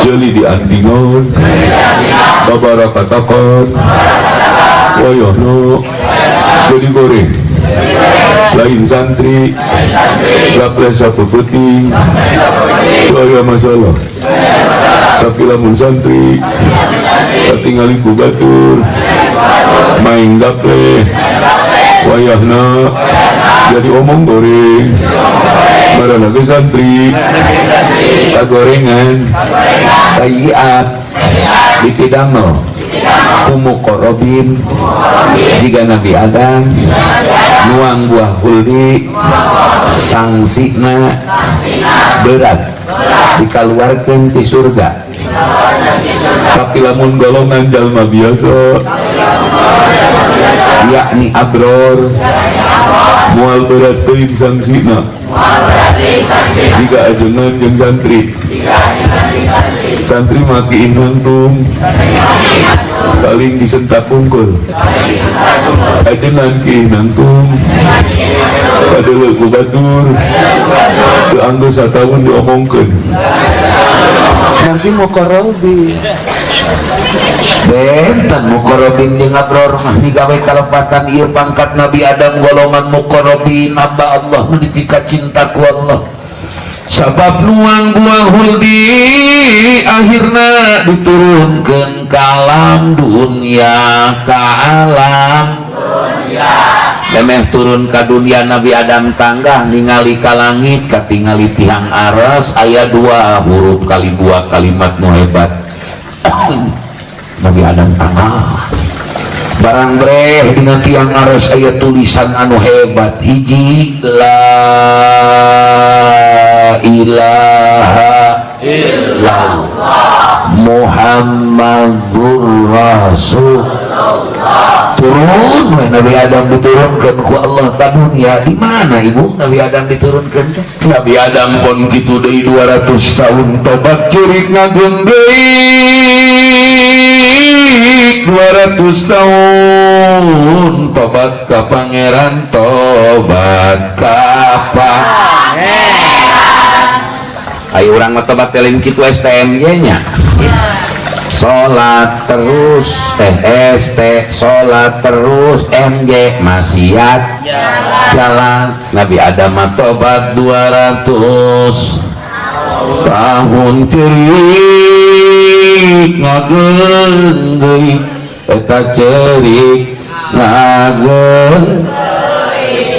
Jeli diantingan babarakatakan wayahna jadi goreng lain santri gaple sapeuting teu aya masalah, tapi lamun santri katingali ku batur main gaple, wayahna jadi omong goreng. Marana ge santri kagorengan. Sayiat dipidamel ku muqarrabin jika Nabi Adam nuang buah huldi, sangsina berat, dikaluarkeun ti surga. Tapi lamun golongan jalma biasa, yakni abror, moal berat teuing sangsina jika ajengan jeung santri. Santri maki nangtung, paling disentak pungkul. Ajengan ki nangtung, kadeuleu ku batur, teu anggeus sataun diomongkeun. Nanti muqarrabin benten. Muqarrabin jeung abror mah digawe kalepatan. Ieu pangkat Nabi Adam golongan muqarrabin, hamba Allah nu dipika cinta ku Allah, sabab nuang buah huldi akhirna diturunkeun ka alam dunia, ka alam memeh turun ka dunia. Nabi Adam tanggah ningali ka langit, katingali tihang aras aya dua huruf kali dua kalimat nu hebat. Nabi Adam tanggah, barang breh dina tiang aras aya tulisan anu hebat hiji, la ilaha illallah Muhammadur Rasul. Turun we Nabi Adam, diturunkan ku Allah ka dunia. Di mana, Ibu, Nabi Adam diturunkan teh? Nabi Adam pun kitu deui, 200 tahun tobat, ceurik ngageung deui 200 tahun tobat ka Pangeran, tobat ka Pangeran. Ayo, urang mah tobat lain kitu STMJ nya, salat terus, ST salat terus, MJ maksiat jalan. Nabi Adam mah tobat 200 tahun, cerik ngageung deui eta, cerik ngageung.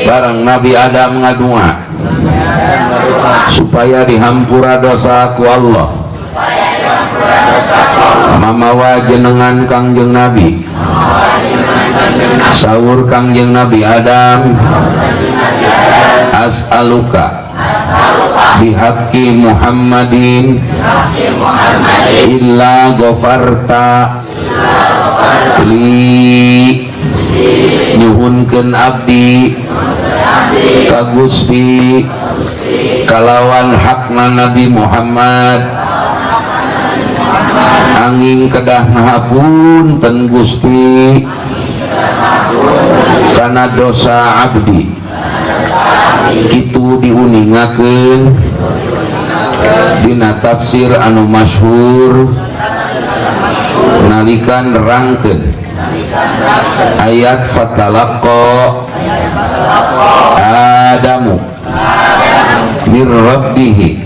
Barang Nabi Adam ngadua supaya dihampura dosa ku Allah mamawa jenengan Kangjeng Nabi. Saur Kangjeng Nabi Adam, as'aluka bihaqqi Muhammadin illa ghafarta li. Nyuhunkeun abdi ka Gusti kalawan hakna Nabi Muhammad, anging kedah ngahapunten Gusti kana dosa abdi. Kitu diuningakeun dina tafsir anu masyhur nalika nerangkeun ayat fatalaqa Adamu mir rabbih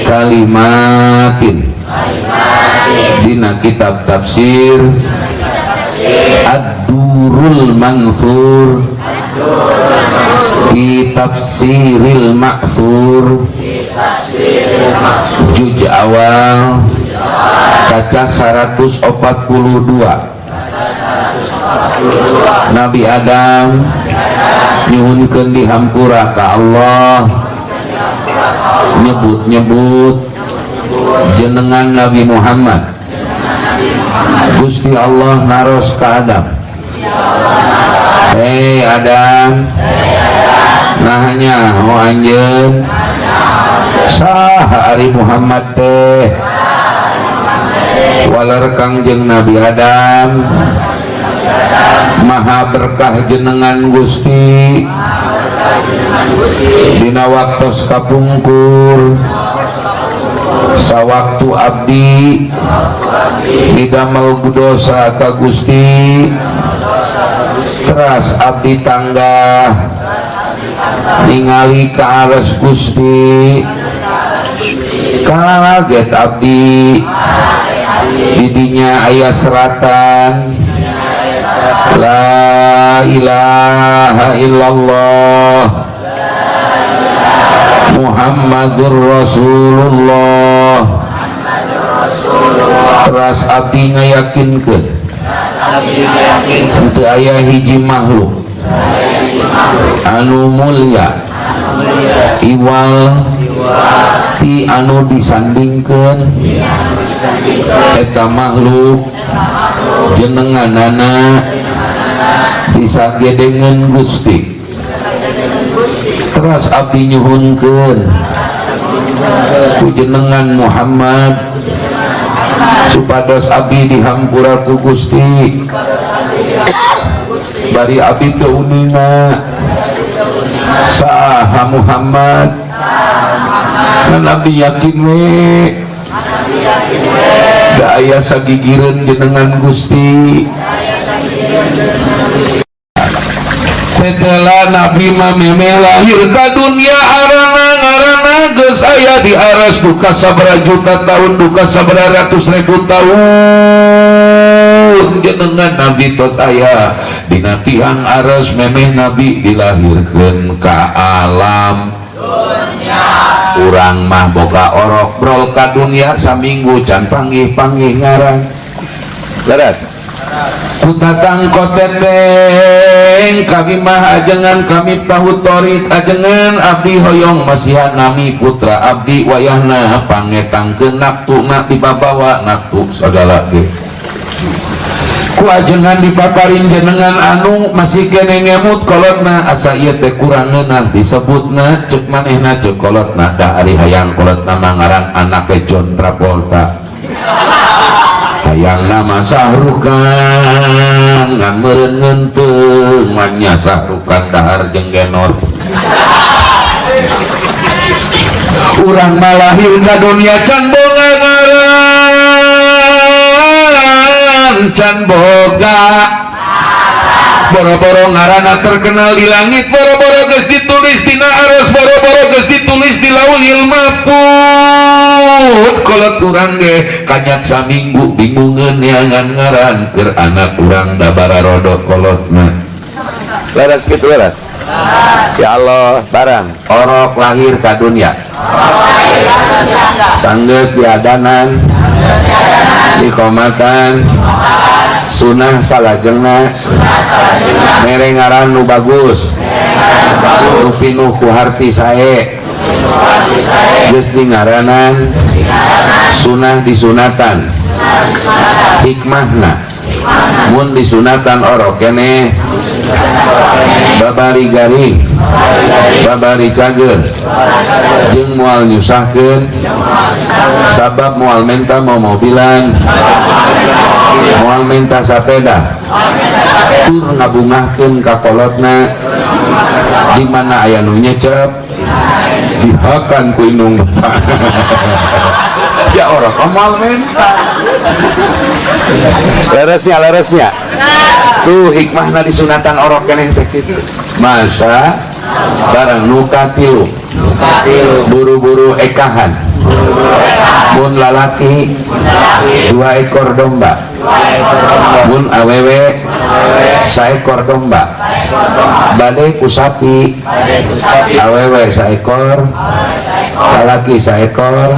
kalimatin, dina kitab tafsir Ad-Durrul Mansur fi tafsiril Ma'thur, juz awal kaca 142. Nabi Adam nyuhunkeun dihampura ka Allah, nyebut-nyebut jenengan Nabi Muhammad. Gusti Allah naros ka Adam, "Hei Adam, naha nyaho anjeun saha ari Muhammad teh?" Waler Kangjeng Nabi Adam, "Maha berkah jenengan Gusti. Dina waktos kapungkur Sawaktu abdi didamel dosa ka Gusti, teras abdi tanggah ningali ka aras Gusti, kaget abdi didinya aya seratan la ilaha illallah Muhammadur Rasulullah. Teras abdi ngayakinkeun teu aya hiji makhluk anu mulia iwal ti anu disandingkeun eta makhluk jenenganana disagedengeun Gusti. Teras abdi nyuhunkeun ku jenengan Muhammad supados abdi dihampura ku Gusti, bari abdi teu uninga saha Muhammad, ngan abdi yakin we da aya sagigireun jenengan Gusti. Setelah Nabi mah memeh lahir ka dunia, arana ngarana geus aya di aras duka sabaraha juta tahun, duka sabaraha ratus ribu tahun, jenengan Nabi tos aya dina tihang aras memeh Nabi dilahirkeun ka alam dunia. Urang mah boga orok brol ka dunia saminggu can panggih-panggih ngaran. Leres kutatang koteteng kami mah ajengan kami tahu torik ajengan abdi hoyong masihan nami putra abdi wayahna pangetangkeun naktuna dibabawa naktu sagala ge ku ajengan dipaparin jenengan anu masih kene ngemut kolotna asa ieu teh kurang ngeunah disebutna ceuk manehna ceuk kolotna dah ari hayang kolotna mah ngaran anake John Travolta, hayang nama Sahrukan ngan meureun ngeunteung manya Sahrukan dahar jeung genor. Urang mah lahir ka dunia can boga ngaran, can boga boro-boro ngaranna terkenal di langit, boro-boro geus ditulis dina aras, boro-boro geus ditulis di Lauhil Mahfud. Kolot urang ge kanyat saminggu bingungeun neangan ngaran keur anak urang da bararodo kolotna. Leres kitu leres. Ya Allah, barang orok lahir ka dunia sanggeus diadanan dikomatan sunah salajengna mere ngaran nu bagus nu pinuh ku harti sae geus dingaranan sunah disunatan hikmahna mun disunatan orok keneh babari garing babari cager jeung moal nyusahkeun sabab moal menta mobilan moal menta sapeda tur ngabungahkeun ka kolotna di mana aya nu nyecep dihakan ku indung bapak. Ya orok moal menta. Leresnya, leresnya. Tuh hikmahna disunatan orok keneh teh kitu. Masa barang nu katilu buru-buru ekahan mun lalaki 2 ekor domba, mun awewe saekor domba, bade ku sapi awewe saekor, lalaki saekor,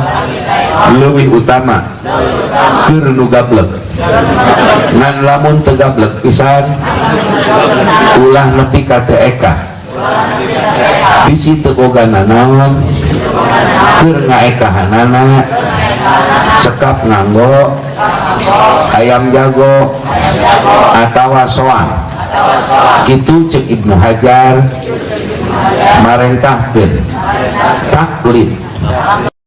leuwih utama keur nu gablek. Ngan lamun teu gablek pisan ulah nepi ka teu eka bisi teu boga nanaon keur ngaekahanana cekap nganggo ayam jago atawa soang. Kitu ceuk Ibnu Hajar marentahkeun taklid.